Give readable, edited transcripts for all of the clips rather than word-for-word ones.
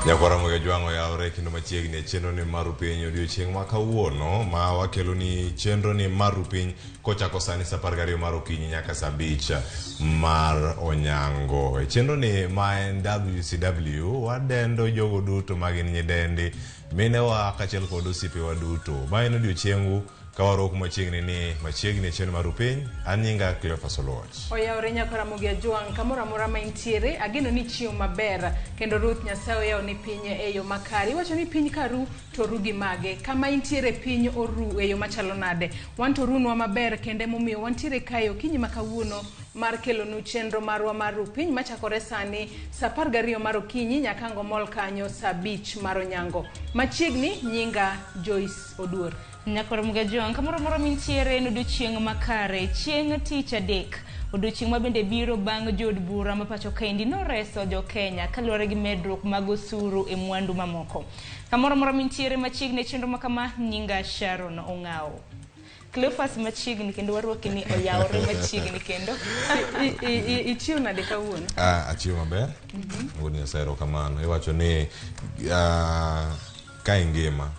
Nyakwara Ramogi Ajwang' oyawre kendo machiegni e chenro ni mar Rupiny odiochieng' ma kawuono ma wakelo ni chenro ni mar Rupiny kochako sani saa 12 mar okinyi nyaka saa 5 mar onyango. E chenro ni ma en WCW wadendo jogo duto ma gin nyidendi, minewa kaachiel kod osiepewa duto. Ma en odiochiengu ka waromo machiegni ni machiegni e chenro mar Rupiny. An nyinga Cleophas Oluoch. Oyawre nyaka Ramogi Ajwang' kamoro amora ma intiere, ageno ni ichiew maber kendo Ruoth Nyasaye oyawni piny e yo makare. Iwacho ni piny karu to ru gi mage. Kama intiere piny oru e yo machalo nade? Wan to orunwa maber kendo emomiyo wantiere kae okinyi ma kawuono mar kelonu chenro marwa mar ru piny machakore sani saa 12 mar okinyi nyaka ang' omol kanyo saa 5 mar onyango. Machiegni nyinga Joyce Oduor. Nyakwar Mugajwang', kamoro amora mintiere en odiochieng' makare, chieng' tich adek. Odiochieng' ma bende biro bang' jood bura ma pacho kaendi noreso jo Kenya kaluwore gi medruok mag osuru e mwandu mamoko. Kamoro amora mintiere machiegni e chenro ma kama, nyinga Sharon Ong'awo. Cleophas machiegni kendo warwaki ni oyawore machiegni kendo. Ichiew nade kawuono? Ah, achiew maber. Wuod Nyasaye erokamano. Iwacho ni ka ingima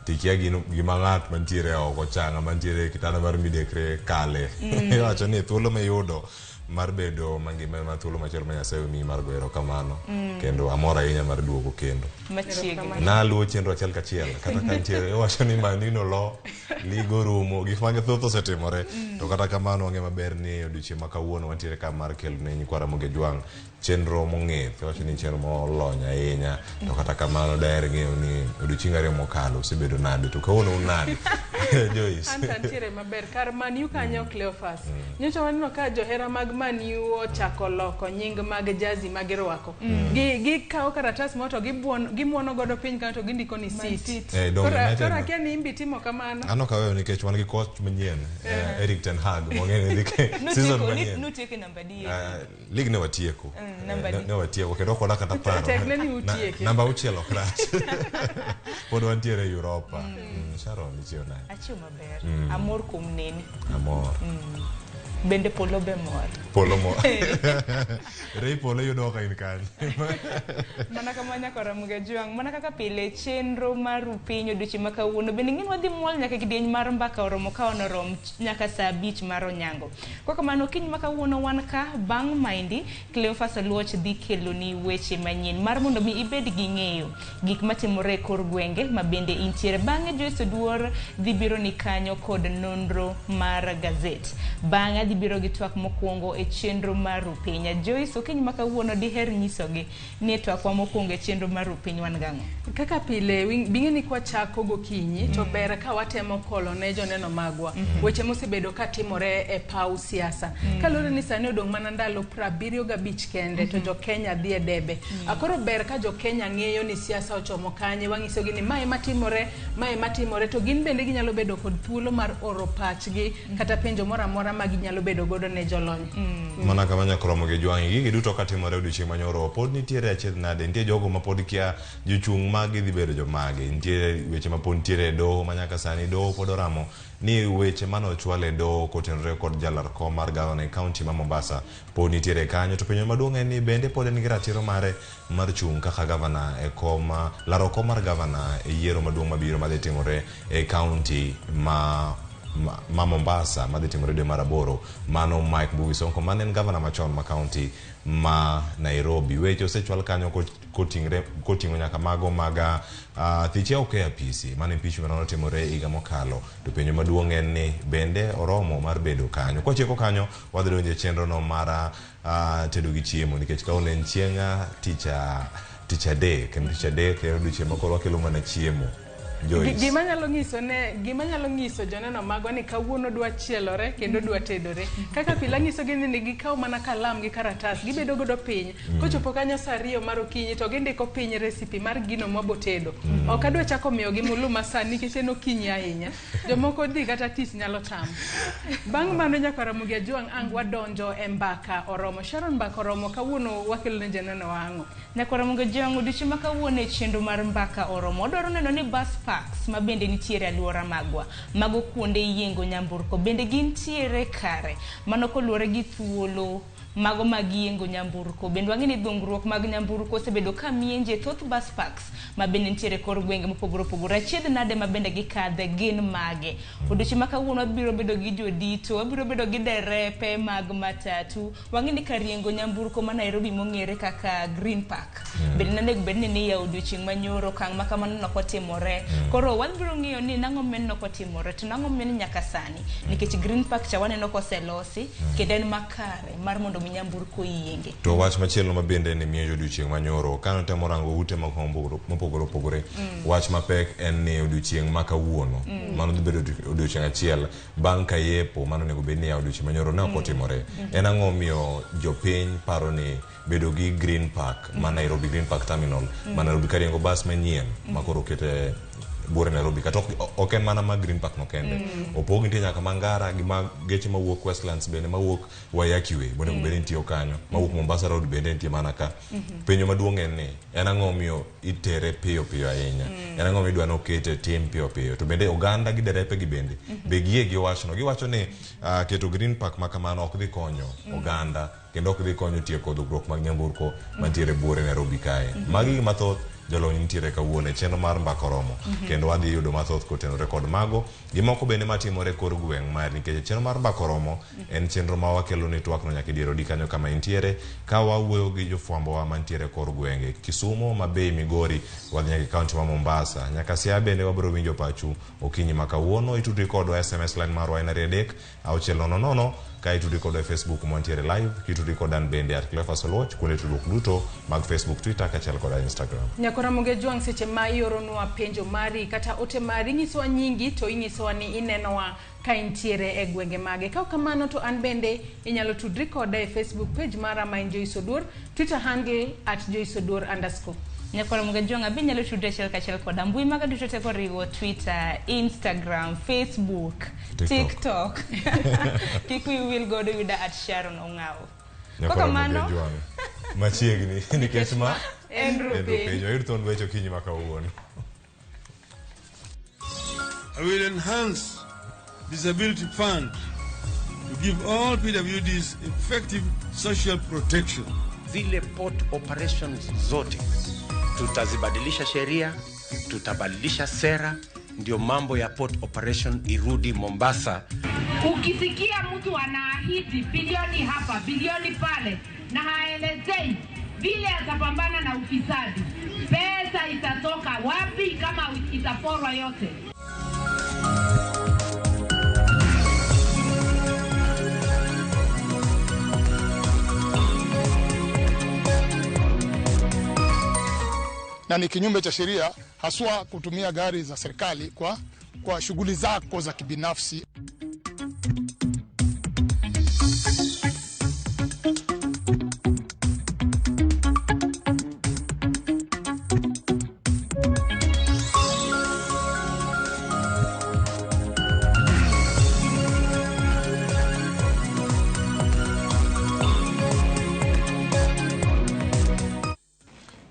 tikia gima ng'at mantiere e oko cha, ng'ama nitiere e kitanda mar midekre kale. Iwacho ni thuolo miyudo mar bedo mangima ema thuolo machielo ma Nyasaye omiyi mar goyo erokamano. Kendo amor ahinya mar duogo kendo. Machiegni. Naluwo chenro achiel kachiel kata ka nitiere iwacho ni Man U nolo lig orumo gik mathoth osetimore to kata kamano wang'e maber ni odiochieng' ma kawuono wantiere ka mar kelo ne nyikwa Ramogi Ajwang' chenro mong'ith iwacho ni chenro molony ahinya to kata kamano daher ng'eyo ni odiochieng' ariyo mokalo osebedo nade to kawuono un nade Joyce An to antiere maber. Kar Man U kanyo Cleophas. Nyocha waneno ka johera mag Man U ochako loko nying mag jazi ma girwako. Gikawo karatas moro to gimuono godo piny kanyo to gindiko ni City. Eh, donge Koro United koro no. akia ni imbi timo kamano. An ok aweyo nikech wan gi coach manyien Erik ten Hag mwang'eyo ni dhi season manyien Nutieko namba di. League ne watieko. Namba di. Ne watieko kendo ok wadak kata paro. Tek ne ni utieke. Namba auchiel ok rach. Pod wantiere Europa. Sharon ichiew nade? Achiew maber. Amor kuom neni. Amor. Bende polo be mor. Polo mor. Rei polo yudo ka in kanye. Mana kama nyaka Ramogi Ajwang', mana kaka pile chenro mar Rupiny odiochieng' ma kawuono bende ing'e ni wadhi mwal nyaka e kidieny mar mbaka oromo ka onorom nyaka saa 5 mar onyango. Kwa kamano okinyi ma kawuono wan ka bang' maendi Cleophas Oluoch dhi keloni weche manyien mar mondo mi ibed gi ng'eyo gik matimore e kor gwenge ma bende intiere. Bang'e Joyce Oduor dhi biro ni kanyo kod nonro mar gazet. Bang'e dhi biro gi twak mokwongo e chenro mar Rupiny. Joyce, okinyi ma kawuono diher nyisogi ni e twakwa mokwongo e chenro mar Rupiny wan gang'o? Kaka pile, bing'e ni kwachako gokinyi to ber ka watemo kolo ne joneno magwa weche mosebedo ka timore e paw siasa. Kaluwore ni sani odong' mana ndalo 75 kende to jo Kenya dhi e debe. Koro ber ka jo Kenya ng'eyo ni siasa ochomo kanye, wang'isogi ni mae matimore, mae matimore, to gin bende ginyalo bedo kod thuolo mar oro pachgi kata penjo moro amora ma ginyalo bedo godo ne jolony. Mana kama nyaka romo gi jwang' gigi duto katimore odiochieng' manyoro pod nitiere achiedh nade nitie jogo ma pod kia jochung' magi dhi bedo jomage nitie weche ma pod nitiere e doho ma nyaka sani doho pod oramo ni weche mane ochwal e doho kotenore kod jalar kom mar gavana e kaunti ma Mombasa pod nitiere kanyo to penjo maduong' en ni bende pod en gi ratiro mare mar chung' kaka gavana e kom laro kom mar gavana e yiero maduong' mabiro madhi timore e kaunti ma Mombasa madhi timore dwe mar aboro. Mano Mike Mbuvi Sonko mane en gavana machon ma kaunti ma Nairobi. Weche osechwal kanyo koting'o nyaka mago mag thiche ok e apisi mano impeachment manotimore higa mokalo. To penjo maduong' en ni bende oromo mar bedo kanyo. Kwatieko kanyo wadhi donjo e chenro no mar tedo gi chiemo nikech kawuono en chieng' tich adek kendo tich adek en odiochieng' ma koro wakelo mana chiemo. Joyce. Gima nyalo nyiso ne gima nyalo nyiso joneno magwa ni kawuono dwa chielore kendo dwa tedore. Kaka pile anyisogi ni gikaw mana kalam gi karatas gibedo godo piny. Kochopo kanyo saa 2 mar okinyi to gindiko piny recipe mar gino mwabo tedo. Ok adwa chako miyogi muluma sani nikech en okinyi ahinya. Jomoko dhi kata tich nyalo tamo. Bang' mano nyaka Ramogi Ajwang' ang' wadonjo e mbaka oromo. Sharon mbaka oromo kawuono wakelo ne joneno ang'o? Nyaka Ramogi Ajwang' odiochieng' ma kawuono e chenro mar mbaka oromo. Wadwaro neno ni bus parks ma bende nitiere alwora magwa, mago kuonde yiengo nyamburko bende gintiere kare. Mano koluwore gi thuolo Mago mag yiengo nyamburko. Bende wang'e ni dhungruok mag nyamburko osebedo ka mienje thoth bus parks ma bende nitiere kor gwenge mopogore opogore. Achiedh nade ma bende gikadhe gin mage? Odiochieng' ma kawuono wabiro bedo gi jodito, wabiro bedo gi derepe mag matatu. Wang'e ni kar riengo nyamburko ma Nairobi mong'ere kaka Green Park. Bende nonego bed ni niyawo odiochieng' manyoro okang' ma kamano nok otimore. Koro wabiro ng'iyo ni nang'o momiyo nok otimore to nang'o momiyo ni nyaka sani nikech Green Park cha waneno koselosi kendo en makare mar mondo mi nyamburko oyienge. To wach machielo ma bende ne miyo odiochieng' manyoro ka notemo rango ute moko mopogore opogore wach mapek en ni odiochieng' ma kawuono mano dhi bedo odiochieng' achiel bang' ka yepo mano onego bed ni ya odiochieng' manyoro ne ok otimore. En ang'o miyo jopiny paro ni bedo gi Green Park ma Nairobi Green Park Terminal ma Nairobi kariengo bas manyien ma koro okete buore Nairobi kata ok en mana ma Green Park no kende opog nitie nyaka Mangara gi ma geche mawuok Westlands bende mawuok Waiyaki Way bonego bed ni nitie kanyo mawuok Mombasa Road bende nitie mana ka. Penjo maduong' en ni en ang'o miyo itere piyo piyo ahinya, en ang'o midwa ni okete tim piyo piyo, to bende oganda gi derepe gi bende be giyie gi wachno. Giwacho ni keto Green Park ma kamano ok dhi konyo oganda kendo ok dhi konyo tieko dhugruok mag nyamburko mantiere buore Nairobi kae. Magi gi mathoth jolony nitiere kawuono e chenro mar Mbaka Oromo kendo wadhi yudo mathoth kotenore kod mago gi moko bende matimore e kor gweng' mari nikech chenro mar Mbaka Oromo en chenro ma wakelo ni twak no nyaka e dier odi kanyo kama intiere ka wawuoyo gi jofwambowa mantiere e kor gwenge Kisumu, Homa Bay, Migori, wadhi nyaka e kaunti ma Mombasa nyaka Siaya bende wabiro winjo pachu okinyi ma kawuono. Itudri kodwa SMS line marwa en 23 6 0 0 ka itudri kodwa e Facebook mwantiere live, kitudri koda an bende at Cleophas Oluoch kuonde tudruok duto mag Facebook, Twitter kaachiel koda Instagram. Nyakora Ramogi Ojwang' seche ma ioronwa penjo mari kata ote mari inyisowa nyingi to inyisowa ni inenowa ka intiere e gwenge mage. Ka ok kamano to an bende inyalo tudri koda e Facebook page mara ma en Joyce Oduor, Twitter handle at Joyce Oduor underscore. Nyakora Ramogi Ojwang' abe inyalo tudri achiel kachiel koda mbui maga duto te koriwo Twitter, Instagram, Facebook, TikTok. TikTok. Kik wiyi wil godo yuda at Sharon Ong'awo. Nyakora Kokamano, Ramogi Ojwang' machiegni nikech ma En en rupiny. rupiny. Wayud thuond weche okinyi ma kawuono. I will enhance disability fund to give all PWDs effective social protection. Zile port operations zote tutazibadilisha sheria, tutabadilisha sera, ndio mambo ya port operation irudi Mombasa. Ukisikia mtu anaahidi bilioni hapa bilioni pale na haelezei vile atapambana na ufisadi, pesa itatoka wapi kama itaporwa yote? Na ni kinyume cha sheria haswa kutumia gari za serikali kwa shughuli zako za kibinafsi.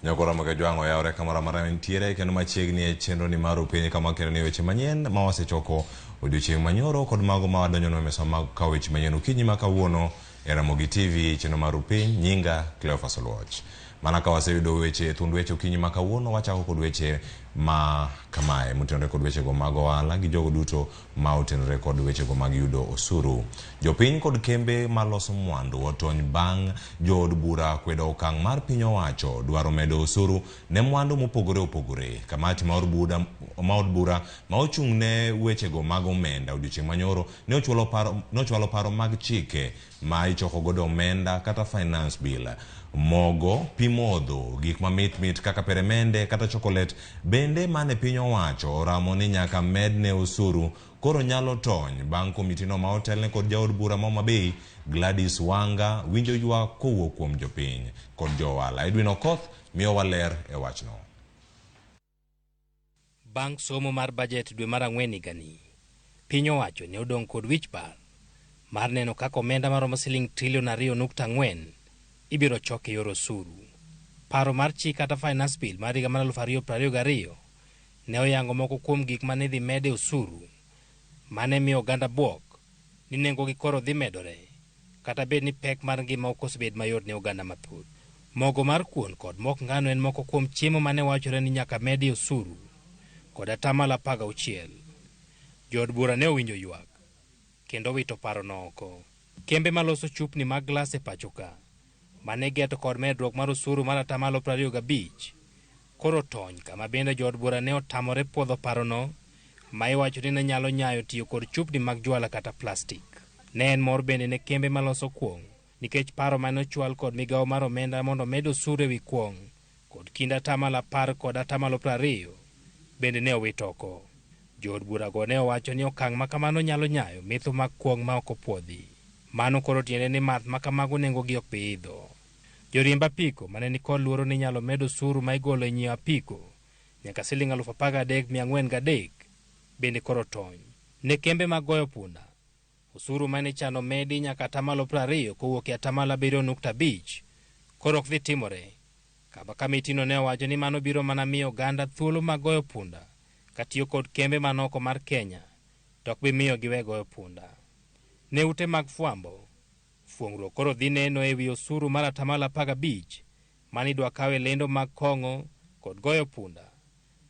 Nyakora Ramogi Ojwang' oyawore kamoro amora nitiere kendo machiegni e chenro ni mar Upiny kama kendo ni weche manyien ma wasechoko odiochieng' manyoro kod mago ma wadonjo e mesa mag kawo weche manyien okinyi ma kawuono e Ramogi TV chenro mar Upiny. Nyinga Cleophas Oluoch. Mana ka waseyudo weche thuond weche okinyi ma kawuono, wachako kod weche ma kamae motenore kod wechego mag ohala gi jogo duto ma otenore kod wechego mag yudo osuru. Jopiny kod kembe maloso mwandu otony bang' jood bura kwedo okang' mar piny owacho dwaro medo osuru ne mwandu mopogore opogore. Kamati ma od bura ma ochung' ne wechego mag omenda odiochieng' manyoro ne ochwalo paro mag chike ma ichoko godo omenda kata finance bill. Mogo, pi modho, gik mamit mit kaka peremende kata chokolet bende mane piny owacho oramo ni nyaka med ne osuru koro nyalo tony bang' komitino ma otelne kod jaod bura ma Homa Bay Gladys Wanga winjo ywak kowuok kuom jopiny kod jo ohala. Edwin Okoth miyowa ler e wachno. Bang' somo mar bajet dwe mar ang'wen higani, piny owacho ne odong' kod wich bar mar neno kaka omenda maromo siling trilion 2.4 ibiro chok e yor osuru. Paro mar chik kata finance bill mar higa mar 2022 ne oyango moko kuom gik mane idhi mede osuru mane miyo oganda bwok ni nengogi koro dhi medore Kata bed ni pek mar ngima ok osebed mayot ne oganda mathoth. Mogo mar kuon kod mok ngano en moko kuom chiemo mane wachore ni nyaka medie osuru kod 16%. Jood bura ne owinjo ywak kendo wito parono oko. Kembe maloso chupni mag glas e pacho ka mane geto kod medruok mar osuru mar 25% koro tony, kama bende jood bura ne otamore puodho parono ma iwacho ni ne nyalo nyayo tiyo kod chupni mag jwala kata plastik. Ne en mor bende ne kembe maloso kuong' nikech paro mane ochwal kod migawo mar omenda mondo omed osuru ewi kuong' kod kind 10% kod 20% bende ne owit oko. Jood burago ne owacho ni okang' ma kamano nyalo nyayo metho mag kuong' ma ok opuodhi. Mano koro tiende ni math ma kamago nengogi ok bi idho. Joriemb apiko mane nikod luoro ni inyalo med osuru ma igolo e nyiewo apiko nyaka siling 13,403 bende koro tony. Ne kembe mag goyo punda, osuru mane ichano medi nyaka 20% kowuok e 7.5% koro ok dhi timore. Kama kamitino ne owacho ni mano biro mana miyo oganda thuolo mag goyo punda katiyo kod kembe manoko mar Kenya to ok bi miyo giwe goyo punda. Ne ute mag fwambo, fuong'ruok koro dhi neno ewi osuru mar 15% mane idwa kaw e lendo mag kong'o kod goyo punda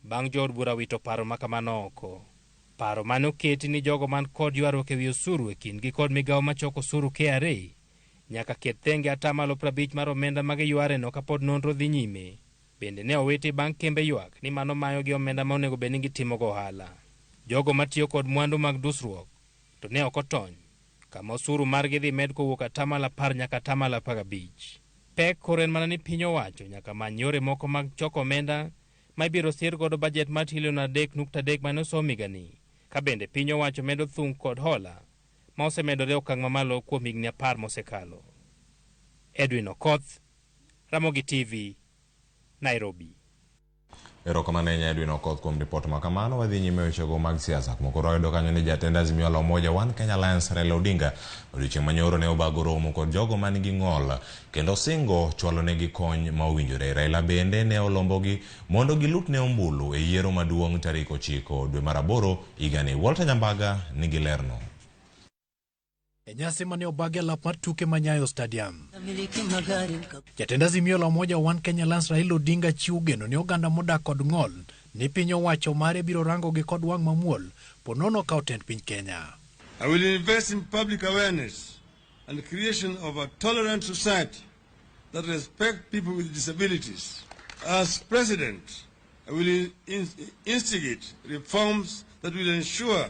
bang' jood bura wito paro ma kamano oko. Paro mane oketi ni jogo man kod ywaruok ewi osuru e kindgi kod migawo machoko osuru KRA nyaka ket thenge 50% mar omenda ma giywareno kapod nonro dhi nyime. Bende ne owiti bang' kembe ywak ni mano mayogi omenda ma onego bed ni gitimogo ohala. Jogo matiyo kod mwandu mag dusruok to ne ok otony, kama osuru margi dhi med kowuok 10% nyaka 15%. Pek koro en mana ni piny owacho nyaka many yore moko mag choko omenda ma ibiro sir godo bajet mar trilion 3.3 mane osom higani, ka bende piny owacho medo thung' kod hola ma osemedore okang' mamalo kuom higni 10 mosekalo. Edwin Okoth, Ramogi TV, Nairobi. Erokamano ahinya Edwin Okoth kuom ripot ma kamano. Wadhi nyime wechego mag siasa. Kuma koro wayudo kanyo ni jatend Azimio la Umoja One Kenya Alliance Raila Odinga odiochieng' manyoro ne obago romo kod jogo man gi ng'ol kendo singo chwalo negi kony ma owinjore. Raila bende ne olombogi mondo gilutne ombulu e yiero maduong' tarik 9 dwe mar 8 higani. Walter Nyambaga nigi lerno. E nyasi mane obagi e lap mar tuke ma Nyayo Stadium, jatend Azimio la Umoja One Kenya Alliance Raila Odinga chiwo geno ne oganda modak kod ng'ol ni piny owacho mare biro rangogi kod wang' mamuol ponono okawo tend piny Kenya. I will invest in public awareness and creation of a tolerant society that respects people with disabilities. As president, I will instigate reforms that will ensure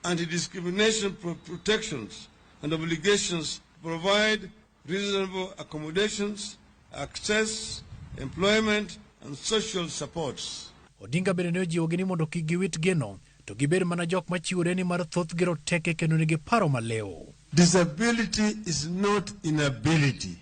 anti-discrimination protections and obligations to provide reasonable accommodations, access, employment, and social supports. Odinga bende ne ojiwogi ni mondo kik giwit geno to gibed mana jok machiwore ni mar thothgi roteke kendo nigi paro malew. Disability is not inability,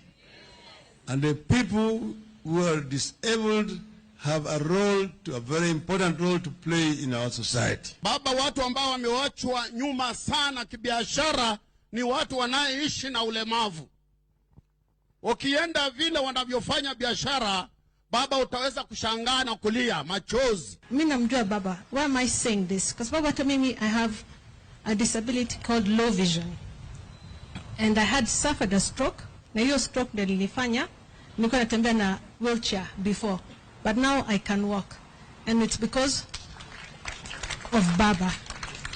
and the people who are disabled have a role, a very important role to play in our society. Baba, watu ambao wamewachwa nyuma sana kibiashara ni watu wanaishi na ulemavu. Ukienda vile wanavyofanya biashara, baba, utaweza kushangaa na kulia machozi. Mimi namjua baba. Why am I saying this? Kwa sababu hata mimi I have a disability called low vision. And I had suffered a stroke. Na hiyo stroke ndio nilifanya nilikuwa natembea na wheelchair before. But now I can walk. And it's because of Baba.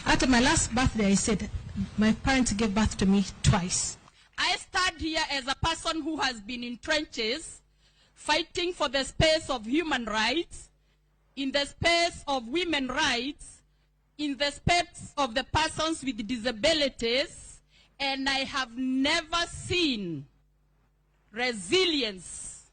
At my last birthday, I said, my parents gave birth to me twice. I stand here as a person who has been in trenches, fighting for the space of human rights, in the space of women rights, in the space of the persons with disabilities, and I have never seen resilience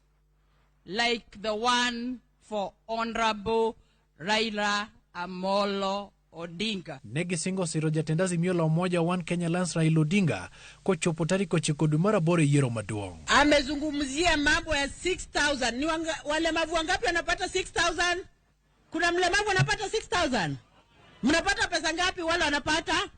like the one for Honorable Raila Amolo Odinga. Ne gisingo siro jatend Azimio la Umoja One Kenya Alliance Raila Odinga kochopo tarik 9 dwe mar 8 e yiero maduong'. Amezungumzia mambo ya 6,000. Ni walemavu wangapi wanapata 6,000? Kuna mlemavu anapata 6,000? Mnapata pesa ngapi wale wanapata?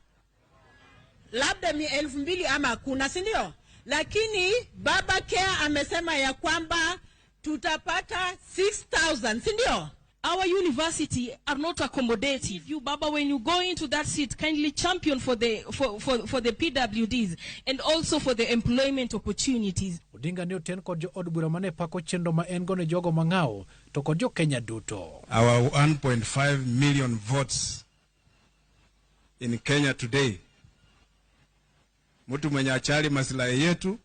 Labda 2,000 ama kuna, si ndio? Lakini Baba Care amesema ya kwamba tutapata 6,000, si ndio? Our university are not accommodative. You, Baba, when you go into that seat, kindly champion for the for the PWDs and also for the employment opportunities. Odinga ne oten kod jo od bura mane pako chenro ma en go ne jogo mang'awo to kod jo Kenya duto. Our 1.5 million votes in Kenya today, mtu mwenye achali maslahi yetu,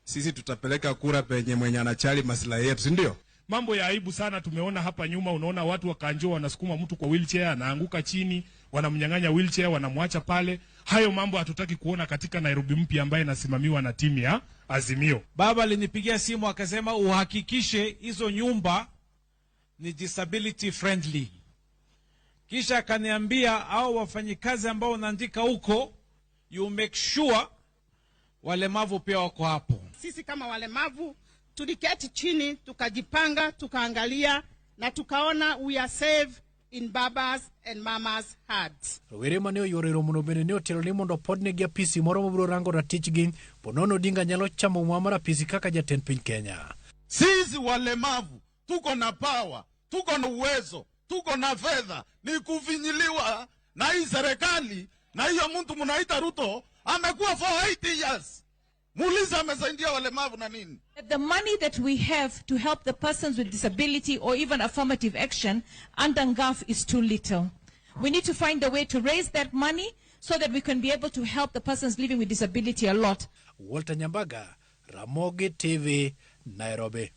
sisi tutapeleka kura penye mwenye anachali maslahi yetu, si ndio? Mambo ya aibu sana tumeona hapa nyuma. Unaona watu wakanjo wanasukuma mtu kwa wheelchair, anaanguka chini, wanamnyang'anya wheelchair, wanamwacha pale. Hayo mambo hatutaki kuona katika Nairobi mpya ambaye inasimamiwa na timu ya Azimio. Baba alinipigia simu akasema uhakikishe hizo nyumba ni disability friendly. Kisha akaniambia au wafanyikazi ambao unaandika huko, you make sure walemavu pia wako hapo. Sisi kama walemavu tuliketi chini, tukajipanga, tukaangalia na tukaona we are safe in Baba's and Mama's hearts. Rowere mane oyuoro romono bende ne otelo ni mondo podnegi apisi moro mabiro rango ratichgi ponono Odinga nyalo chamo mwa mar apisi kaka jatend piny Kenya. Sisi walemavu tuko na power, tuko na uwezo, tuko na fedha, ni kufinyiliwa na hii serikali na hiyo mtu mnaita Ruto amekuwa for 80 years. Muulize amesaidia walemavu na nini? The money that we have to help the persons with disability or even affirmative action under NGAF is too little. We need to find a way to raise that money so that we can be able to help the persons living with disability a lot. Walter Nyambaga, Ramogi TV, Nairobi.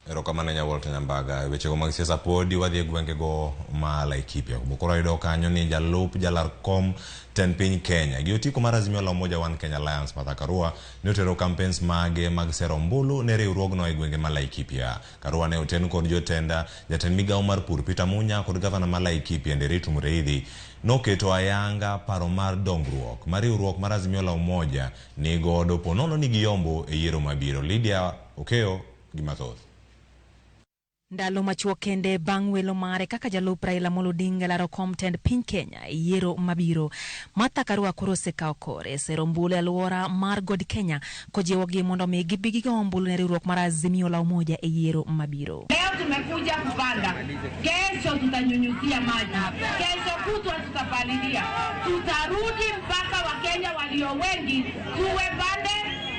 Erokamano nya Walter Nyambaga. Wechego mag siasa podi wadhi e gwengego ma Laikipia. Koro yudo kanyo ni jalup jalar kom tend piny Kenya gi otiko mar Azimio la Umoja One Kenya Alliance Martha Karua ne otero campaigns mage mag sero ombulu ne riwruogno e gwenge ma Laikipia. Karua ne oten kod jotenda jatend migawo mar pur Peter Munya kod gavana ma Laikipia Nderitu Mureithi noketo ayanga paro mar dongruok mar riwruok mar Azimio la Umoja ni godo ponono ni giyombo e yiero mabiro. Lydia Okeo gi mathoth. Ndalo machuok kende bang' welo mare kaka jalup Raila Amolo Odinga laro kom tend piny Kenya e yiero mabiro. Martha Karua koro osekawo kore sero ombulu e alwora mar God Kenya kojiwogi mondo mi gibi gigo ombulu ne riwruok mar Azimio la Umoja e yiero mabiro. Leo tumekuja kupanda, kesho tutanyunyuzia maji, kesho kutwa tutapalilia, tutarudi mpaka Wakenya walio wengi tuwe pande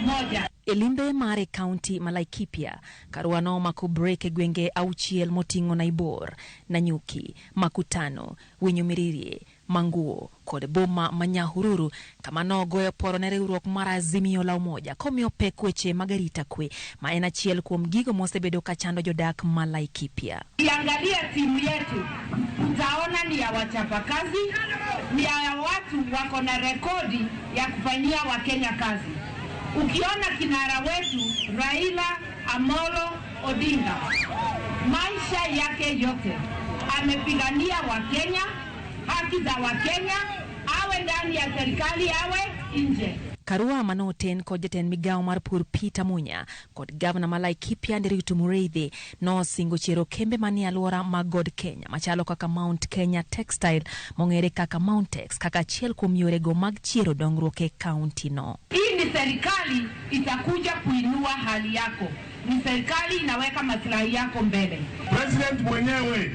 moja. E limbe mare kaunti ma Laikipia, Karua nomako brek e gwenge auchiel moting'o Naibor, Nanyuki, Makutano, Winyo Miririe, Manguo kod boma ma Nyahururu kama nogoyo poro ne riwruok mar Azimio la Umoja komiyo pek weche mag arita kwe ma en achiel kuom gigo mosebedo ka chando jodak ma Laikipia. Ukiangalia timu yetu utaona ni ya wachapakazi, ni ya watu wako na rekodi ya kufanyia Wakenya kazi. Ukiona kinara wetu Raila Amolo Odinga, maisha yake yote amepigania Wakenya, haki za Wakenya, awe ndani ya serikali awe nje. Karua manoten kod jatend migawo mar pur Peter Munya kod gavana ma Laikipia Nderitu Mureithi nosingo chiero kembe manie alwora mag God Kenya machalo kaka Mount Kenya Textile mong'ere kaka Mountex kaka achiel kuom yorego mag chiero dongruok e kaunti no. Hii ni serikali itakuja kuinua hali yako, ni serikali inaweka maslahi yako mbele. President mwenyewe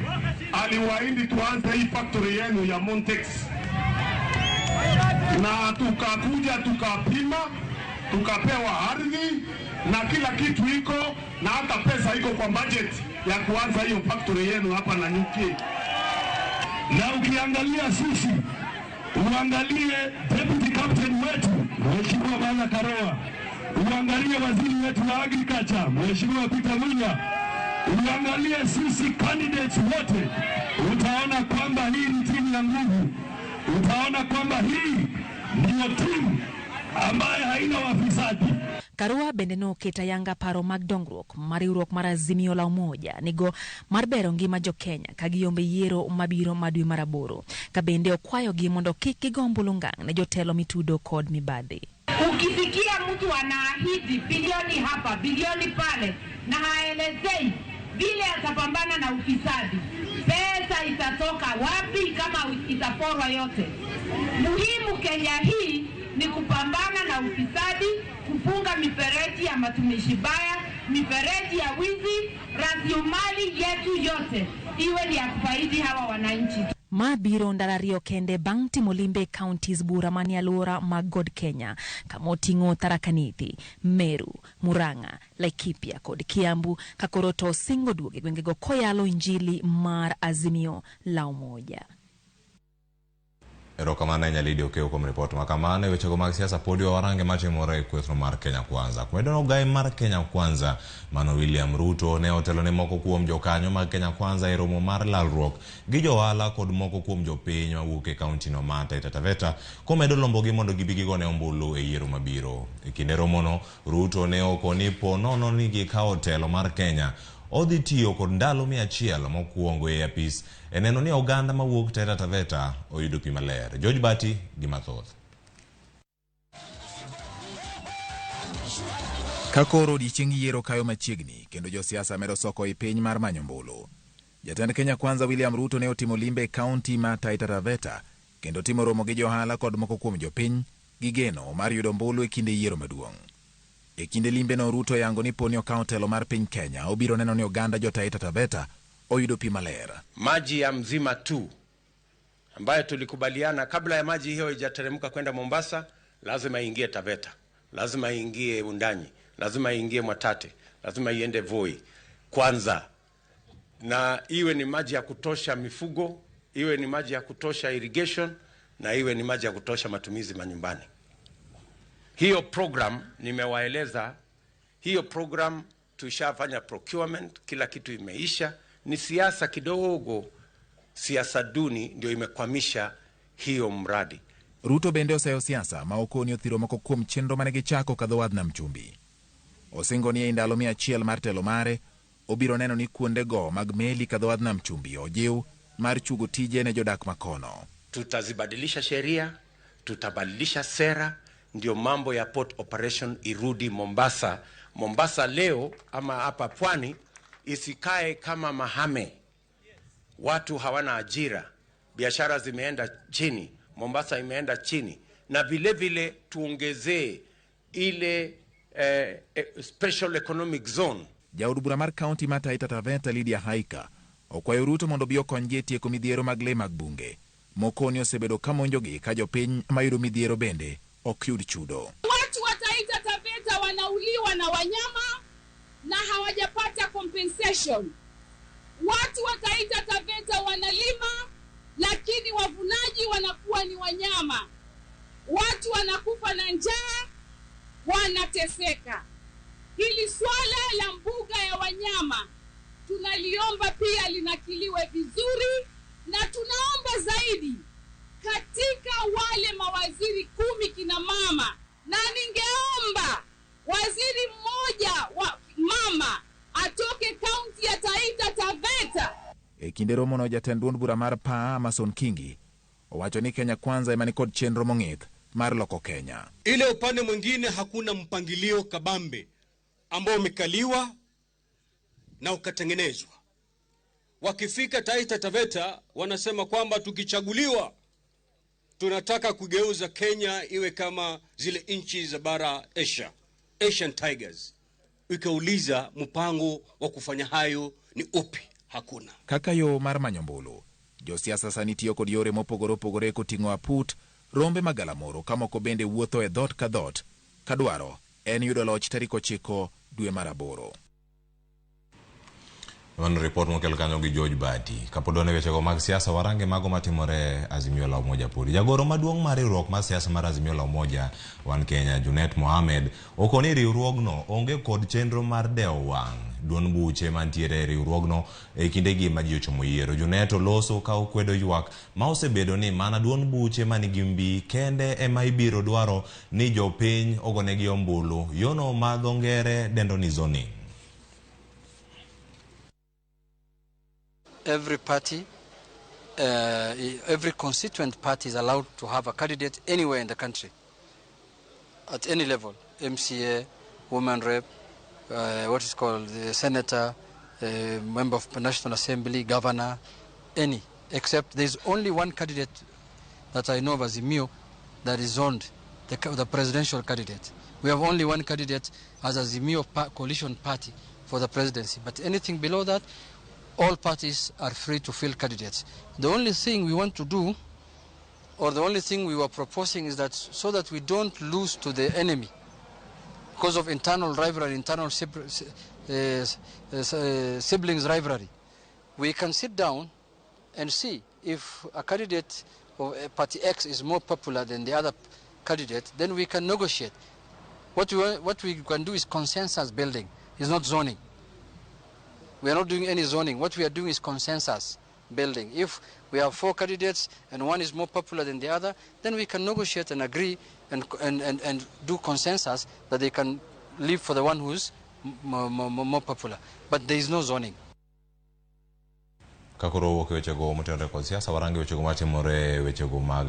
aliwaahidi tuanze hii factory yenu ya Montex, na tukakuja tukapima, tukapewa ardhi na kila kitu iko, na hata pesa iko kwa budget ya kuanza hiyo factory yenu hapa Nanyuki. Na ukiangalia sisi, uangalie deputy captain wetu Mheshimiwa Martha Karua, uangalie waziri wetu wa agriculture Mheshimiwa Peter Munya, uangalie sisi candidates wote, utaona kwamba hii ni timu ya nguvu. Utaona kwamba hii ndiyo timu ambayo haina wafisadi. Karua bende noketo ayanga paro mag dongruok mar riwruok mar Azimio la Umoja nigo mar bero ngima jo-Kenya ka giyombe yiero mabiro ma dwe mar aboro, ka bende okwayogi mondo kik gigo ombulu ngang' ne jotelo mitudo kod mibadhi. Ukisikia mtu anaahidi bilioni hapa bilioni pale na haelezei vile atapambana na ufisadi, pesa itatoka wapi kama itaporwa yote? Muhimu Kenya hii ni kupambana na ufisadi, kufunga mifereji ya matumishi baya mifereji ya wizi, rasilimali yetu yote iwe ni ya kufaidi hawa wananchi. Ma biro ndalo ariyo kende bang' timo limbe e counties bura manie alwora mag God Kenya kama oting'o Tharaka Nithi, Meru, Murang'a, Laikipia kod Kiambu ka koro to osingo duogo e gwengego koyalo injili mar Azimio la Umoja. Erokamano ahinya Lydia Okeyo kuom ripot ma kamano. E wechego mag siasa podi warange matimore e kwethno mar Kenya Kwanza. Kwedo ogai mar Kenya Kwanza mano William Ruto ne otelo ne moko kuom jokanyo mag Kenya Kwanza e romo mar lalruok gi johala kod moko kuom jopiny mawuok e kaunti no mar Taita Taveta komedo lombogi mondo gibi gigone ombulu e yiero mabiro. E kinde romono, Ruto ne okoni po nono ni gikawo telo mar Kenya odhi tiyo kod ndalo 100 mokwongo e apis e neno ni oganda mawuok Taita Taveta oyudo pi maler. George Bati gi mathoth. Ka koro odiechieng yiero kayo machiegni kendo josiasa medo soko i piny mar manyo ombulu. Jatend Kenya Kwanza William Ruto ne otimo limbe e kaunti ma Taita Taveta kendo timo romo gi johala kod moko kuom jopiny gi geno mar yudo ombulu e kinde yiero maduong'. E kinde limbe no Ruto yango ni poni okawo telo mar piny Kenya obiro neno ni oganda jo Taita Taveta oyudo pi maler. Maji ya Mzima tu ambayo tulikubaliana kabla ya maji hiyo ijateremka kwenda Mombasa, lazima iingie Taveta, lazima iingie Undanyi, lazima iingie Mwatate, lazima iende Voi kwanza, na iwe ni maji ya kutosha mifugo, iwe ni maji ya kutosha irrigation, na iwe ni maji ya kutosha matumizi manyumbani. Hiyo program nimewaeleza, hiyo program tushafanya procurement, kila kitu imeisha. Ni siasa kidogo, siasa duni ndio imekwamisha hiyo mradi. Ruto bende oseyo siasa ma okoni othiro moko kuom chenro mane gichako kadho wadh nam chumbi. Osingo ni ei ndalo 100 mar telo mare, obiro neno ni kuondego mag meli kadho wadh nam chumbi ojiw mar chugo tije ne jodak makono. Tutazibadilisha sheria, tutabadilisha sera, ndio mambo ya port operation irudi Mombasa. Mombasa leo ama hapa pwani isikae kama mahame. Watu hawana ajira, biashara zimeenda chini, Mombasa imeenda chini. Na vile vile tuongezee ile special economic zone. Jaod bura mar kaunti ma Taita Taveta Lydia Haika okwayo Ruto mondo obi okony ji e tieko midhiero mag le mag bunge. Mokoni osebedo ka monjogi ka jopiny mayudo midhiero bende ok yud chudo. Watu wa Taita Taveta wanauliwa na wanyama na hawajapata compensation. Watu wa Taita Taveta wanalima lakini wavunaji wanakuwa ni wanyama. Watu wanakufa na njaa, wanateseka. Hili swala la mbuga ya wanyama tunaliomba pia linakiliwe vizuri, na tunaomba zaidi katika wale mawaziri 10 kina mama, na ningeomba waziri mmoja wa mama atoke kaunti ya Taita Taveta. E kinde romono jatend duond bura mar PAA Amason Kingi owacho ni Kenya Kwanza ema nikod chenro mong'ith mar loko Kenya. Ile upande mwingine hakuna mpangilio kabambe ambao umekaliwa na ukatengenezwa. Wakifika Taita Taveta wanasema kwamba tukichaguliwa tunataka kugeuza Kenya iwe kama zile nchi za bara Asia, Asian Tigers. Ukauliza mpango wa kufanya hayo ni upi? Hakuna. Kaka yo mar manyo ombulu, josiasa sani tiyo kod yore mopogore opogore koting'o aput, rombe magalamoro ka moko bende wuotho e dhoot ka dhoot kadwaro en yudo loch tarik 9 dwe mar 8. Mano ripot mokel kanyo gi George Bati. Kapod wan e wechego mag siasa, warange mago matimore Azimio la Umoja podi. Jagoro maduong' mar riwruok mar siasa mar Azimio la Umoja wan Kenya, Junet Mohamed, okoni riwruogno onge kod chenro mar dewo wang' duond buche mantiere e riwruogno e kindegi ma ji ochomo yiero. Junet oloso ka okwedo ywak ma osebedo ni mana duond buche manigi mbi kende ema ibiro dwaro ni jopiny ogonegi ombulu, yono ma dho ngere dendo ni zoning. Every party, every constituent party is allowed to have a candidate anywhere in the country, at any level, MCA, woman rep, what is called the senator, member of National Assembly, governor, any, except there's only one candidate that I know of Azimio that is zoned. the presidential candidate. We have only one candidate as Azimio coalition party for the presidency. But anything below that, all parties are free to field candidates. The only thing we want to do, or the only thing we were proposing, is that so that we don't lose to the enemy because of internal rivalry, internal siblings rivalry, we can sit down and see if a candidate of Party X is more popular than the other candidate, then we can negotiate. What we can do is consensus building. It's not zoning. We are not doing any zoning. What we are doing is consensus building. If we have 4 candidates and one is more popular than the other, then we can negotiate and agree and do consensus that they can live for the one who's more popular. But there is no zoning. Kakoro wuok e wechego motenore kod siasa, warange wechego matimore wechego mag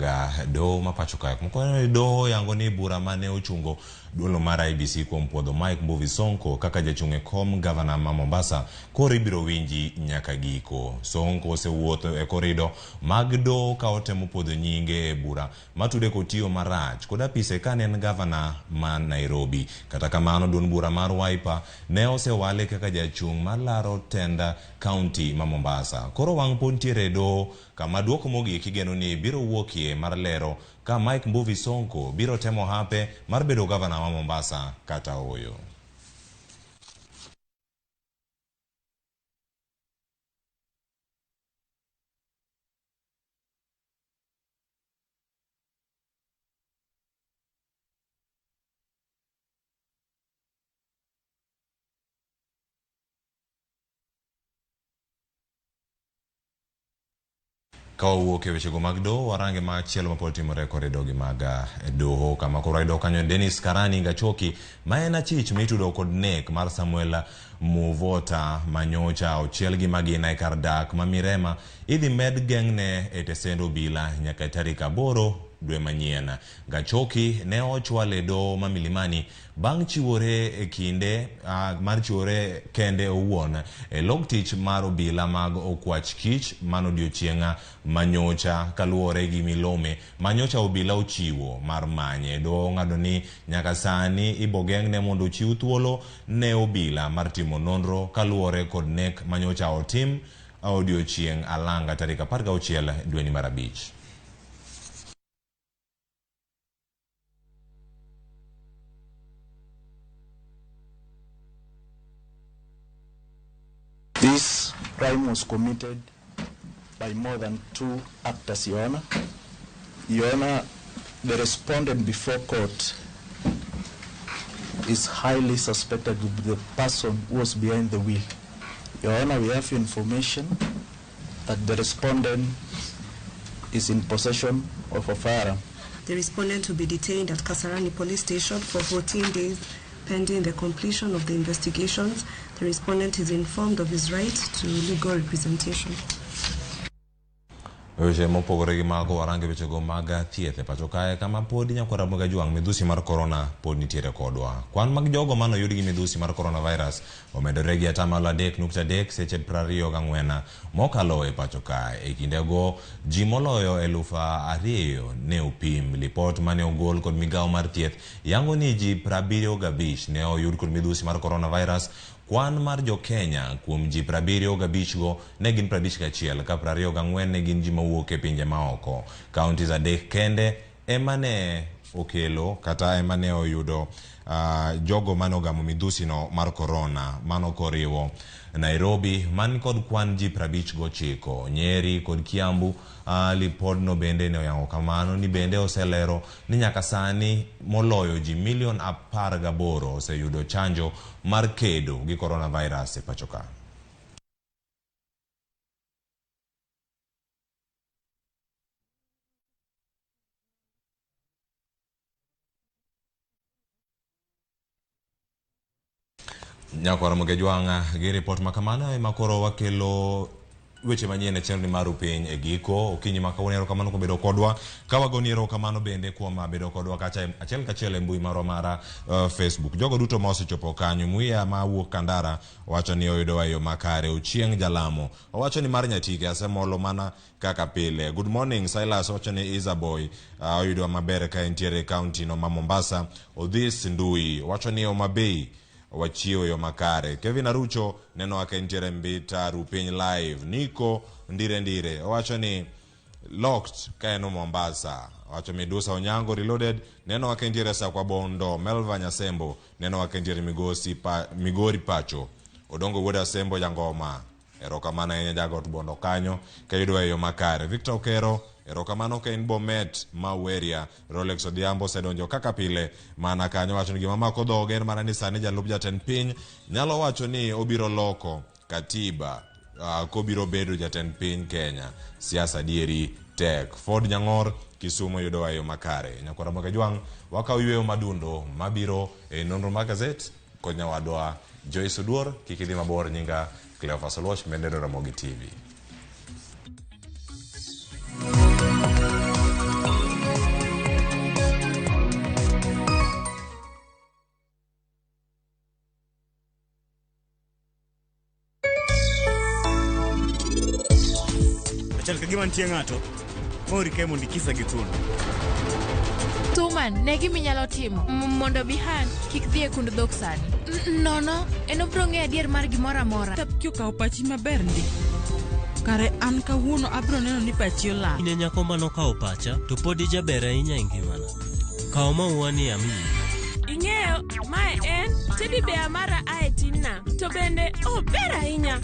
doho ma pacho kae. Mkono doho yango ni bura mane ochungo duolo mar IEBC kuom puodho Mike Mbuvi Sonko kaka jachung' e kom gavana ma Mombasa koro ibiro winji nyaka giko. Sonko osewuotho e korido mag doho ka otemo puodho nyinge e bura matude kod tiyo marach kod apise kane en gavana ma Nairobi. Kata kamano duond bura mar Wiper ne osewale kaka jachung' mar laro tenda kaunti ma Mombasa. Koro wang' pod nitiere e doho kama duoko mogik igeno ni biro wuokie mar lero ka Mike Mbuvi Sonko biro temo hape mar bedo gavana ma Mombasa kata ooyo. Ka wawuok e wechego mag doho, warange machielo mapod timore e koridogi mag doho kama koro wayudo kanyo Dennis Karani Gachoki ma en achich mitudo kod nek mar Samuel Muvota manyocha ochiel gi magina e kar dak ma Mirema idhi med geng'ne e tesend obila nyaka tarik 8 dwe manyien. Gachoki ne ochwal e doho ma Milimani bang' chiwore e kinde mar chiwore kende owuon e log tich mar obila mag okwach kich mano odiochieng' manyocha kaluwore gi milome manyocha obila ochiwo mar manye. Doho ong'ado ni nyaka sani ibogeng'ne mondo ochiw thuolo ne obila mar timo nonro kaluwore kod nek manyocha otim odiochieng' alanga tarik 16 dweni mar 5. This crime was committed by more than 2 actors, Your Honor. Your Honor, the respondent before court is highly suspected to be the person who was behind the wheel. Your Honor, we have information that the respondent is in possession of a firearm. The respondent will be detained at Kasarani Police Station for 14 days pending the completion of the investigations. The respondent is informed of his right to legal representation. Weche mopogore gi mago warange wechego mag thieth e pacho kae kama pod nyakwara Ramogi Ajwang' midhusi mar korona pod nitiere kodwa. Kwan mag jogo mane oyud gi midhusi mar coronavirus omedore gi 3.3 seche 24 mokalo e pacho kae. E kindego ji moloyo 2,000 ne opim. Lipot mane ogol kod migawo mar thieth yango ni ji 75 ne oyud kod midhusi mar coronavirus. Kwan mar jo Kenya kuom ji 75 go ne gin 51 ka 24 ne gin ji mawuok e pinje maoko. Counties 3 kende ema ne okelo kata ema ne oyudo jogo mane ogamo midhusi no mar korona, mano koriwo Nairobi man kod kwan ji 59, Nyeri kod Kiambu. Lipodno bende ne oyango kamano ni bende oselero ni nyaka sani moloyo ji milion 18 oseyudo chanjo mar kedo gi coronavirus e pacho ka. Nyakwara Ramogi Ajwang' gi ripot makamano ema koro wakelo weche manyien e chenro mar Rupiny e giko okinyi ma kawuono. Erokamano kuom bedo kodwa ka wagoni erokamano bende kuom bedo kodwa kacha achiel kachiel e mbui marwa mara Facebook. Jogo duto ma osechopo kanyo, Muya ma wuok Kandara wacho ni oyudowa e yo makare. Ochieng' Jalamo owacho ni mar Nyatike asemolo mana kaka pile. Good morning Silas wacho ni Isaboy oyudowa maber ka entiere e county no ma Mombasa. Odhis Ndui wacho ni Homa Bay wachiewo yo makare. Kevin Arucho neno ka entiere Mbita Rupiny live. Nico Ndire Ndire owacho ni locked ka en Mombasa. Owacho Midusa Onyango reloaded neno ka entiere Sakwa Bondo. Melva Nyasembo neno ka entiere Migosi pa, Migori Pacho. Odongo wuod Asembo Jangoma. Erokamano ahinya jagot Bondo kanyo ka yudowa e yo makare. Victor Okero erokamano ka in Bomet Maweria. Rolex Odhiambo osedonjo kaka pile mana kanyo wacho ni gima mako dhoge en mana ni sani jalup jatend piny nyalo wacho ni obiro loko katiba kobiro bedo jatend piny Kenya. Siasa adieri tek. Ford Nyang'or Kisumu yudowa e yo makare. Nyakwara Mwakajwang' wakawo yweyo madundo mabiro e nonro mar gazet kod nyawadwa Joyce Oduor. Kik idhi mabor, nyinga Cleophas Oluoch, Mendero Ramogi TV. Chal ka gima nitie ng'ato mori kae mondo ikisa gi thuon. Tuman, ne gima inyalo timo mondo Bihan kik dhi e kund dhok sani. Nono, en obiro ng'eyo adier mar gimoro amora. Tapki okawo pachi maber ndi. Kare an kawuono abiro neno ni pachi olal. In e nyako manokawo pacha to pod ijaber ahinya e ngimana. Kaw maua ni amiyi. Ing'eyo, mae en teddy bear mara ae tinna. To bende ober ahinya.